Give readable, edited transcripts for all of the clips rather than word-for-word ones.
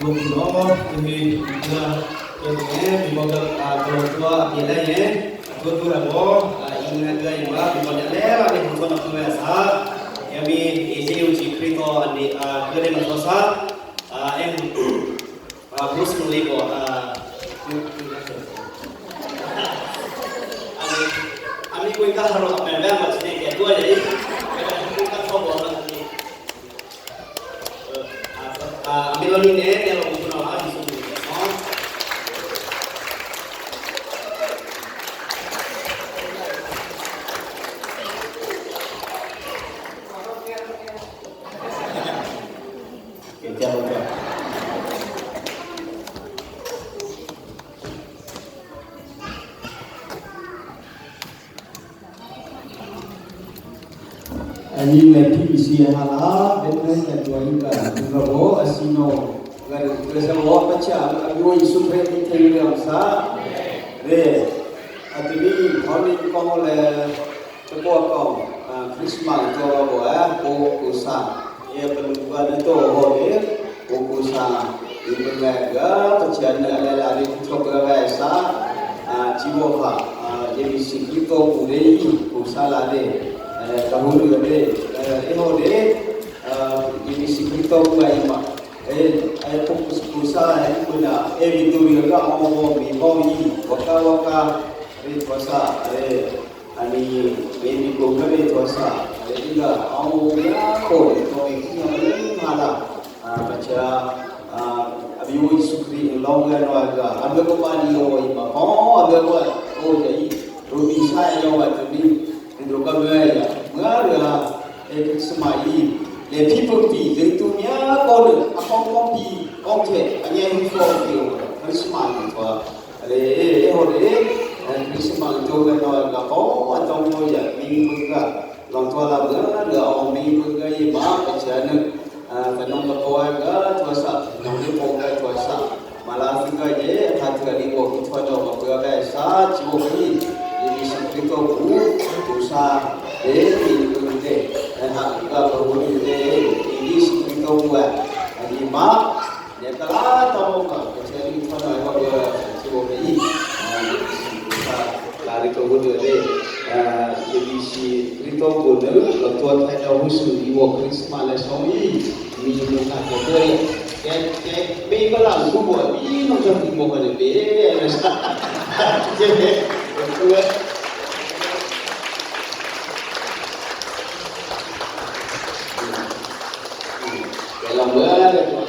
Lungno timi na ke mi mo ka ko tua ti le ye tu tu ra mo in na ka ima mi mo le la mi ko na tu sa ya mi e je u ji krito ani a ke le no sa a em a Bruce Lee ko a ani ami ko ka haro ka pe ma chine ke tu ye ka tho bo na ni Meloni ne ne lo kuno ha di sunu no. Ke jauh jauh. Ani le PBC hala betne ka tuai ka ngabo asino gar kresa wo pacha ayo isu pre ni thei le sa re atini thoni kong le ko kong Christmas to bo a ko ko sa e panu ba na to ho le ko ko sa i me ga pacha na le la ri thok ga sa a chi wo fa ABC ko ku re ku sa la de kahulu de e ho de ABC ko ku ai ma e ai fokus ku sa ai ku na e vi tu ri ka o mo mi mo yi waka waka re thwa sa re ani baby ko ka re thwa sa re inga au ya ko to e ki na ma la bacha abiyo sukri long ga no ga abe ko pa ni o i ma ko abe ko o ja i ro mi sa yo wa tu ni ro ka me ya ma ra e sma i le pi pu pi le tu nya ko le a ko ko pi ko che a nye hu ko ki o Christmas ni to le e ho le Christmas to ga no ga ko a tong mo ya mi mu ga long to la ga le o mi mu ga i ma ka cha ne ka nong ka ko ga to sa nong ni po ga to sa ma la si ga ye tha thua ni ko ki thua no ko ga sa chi wo ki ni si ki ko ku ku sa de ni ku de ha ga ko ni de ni si ki ko ku ani ma ne ka la ta mo ka ka cha ni thua no ko ga chi wo ki ni sa la ri ko ku de de si Krito ko ne lo tua thai no hu su i wo Christmas le song i mi mu ka ko ko ke ke bi ko la su bo bi no ka mo ka le be le sa je ko ke la mo le ko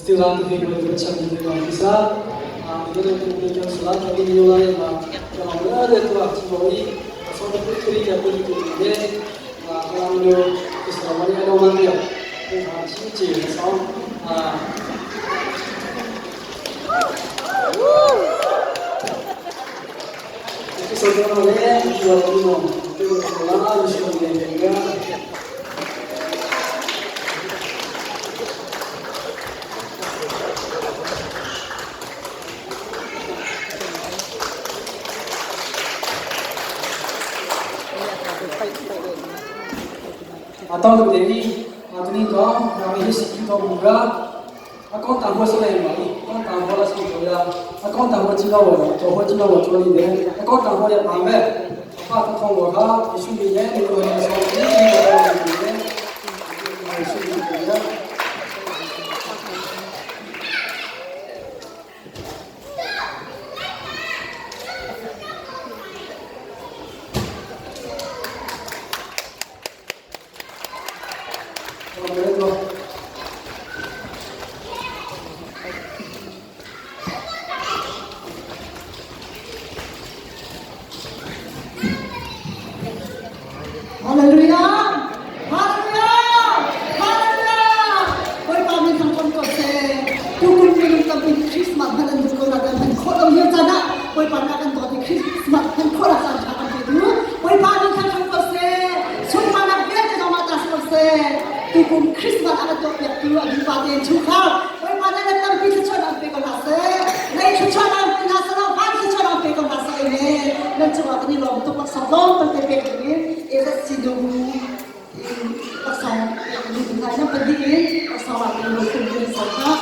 Istilah tu boleh baca di dalam kisah. Dengan kemudian salat kami nilai ma yang ada tu aktivoi asal tu kiri ya pun itu dia kalau lu Islam ni ada orang dia cici asal itu saudara oleh jual minum itu sekolah Yusuf dia Atau tu dewi, atau ni kau, kami ni sikit kau buka, aku tak buat selain mari, aku tak buat lah sikit ya, aku tak buat cina wo, 做开cina wo做ni deh, aku tak buat ya pambe, apa aku tahu wo ka, isu ni deh, ni ko ni so ni ni ko ni deh, isu ni deh. Hallelujah! Hallelujah! Hallelujah! Bawipa min thang kon ko seh. Tukun minung tampi Christmas hman an duh ko na kan hman khawh lo lio caan ah Bawipa nih a kan dawt i Christmas hman khawh nak caan ṭha kan pe tu. Bawipa min thang thang ko seh. Sunparnak vialte zong mah ta si ko seh. Tukum Christmas a kan tuahpiaktu a duhpa tein chungkhar Bawipa nih nan tampi thluachuahnak an pe ko hna seh. Lei thluachuahnak an pe hna seh law van thluachuahnak an pe ko hna seh. Amen. Nan cungah kan i lawm tuk laksawng tlawmpal te pek dingin Ezat Sinu. hna na padi in laksawng ah kan lo khun kan sawm hna.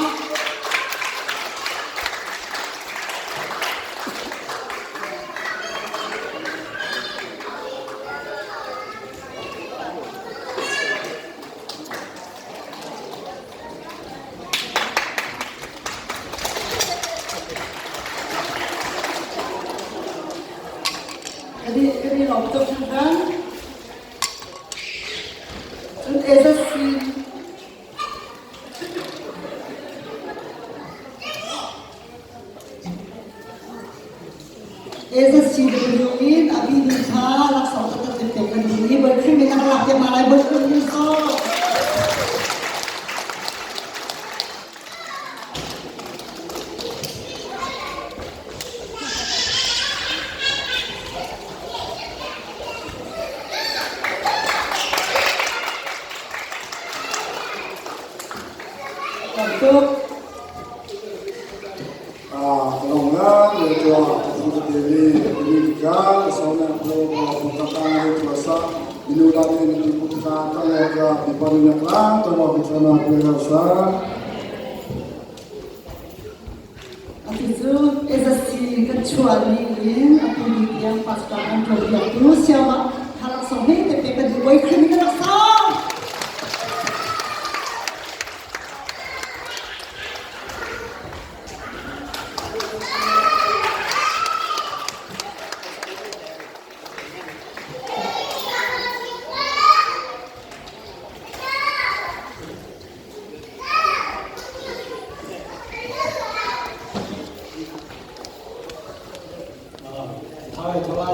Kadi kadi lawm tuk hringhran. Cun AZC AZCW in a bi ni kha laksawng taktak te pek kan duh i Bawi min a lak te ma lai Bawi min so. Tuk. Atu cu AZC kan chuah ni in atu ni tiang pastor an tuan piaktu siangah thalak song he te pe kan duh. Voi khat in ka rak.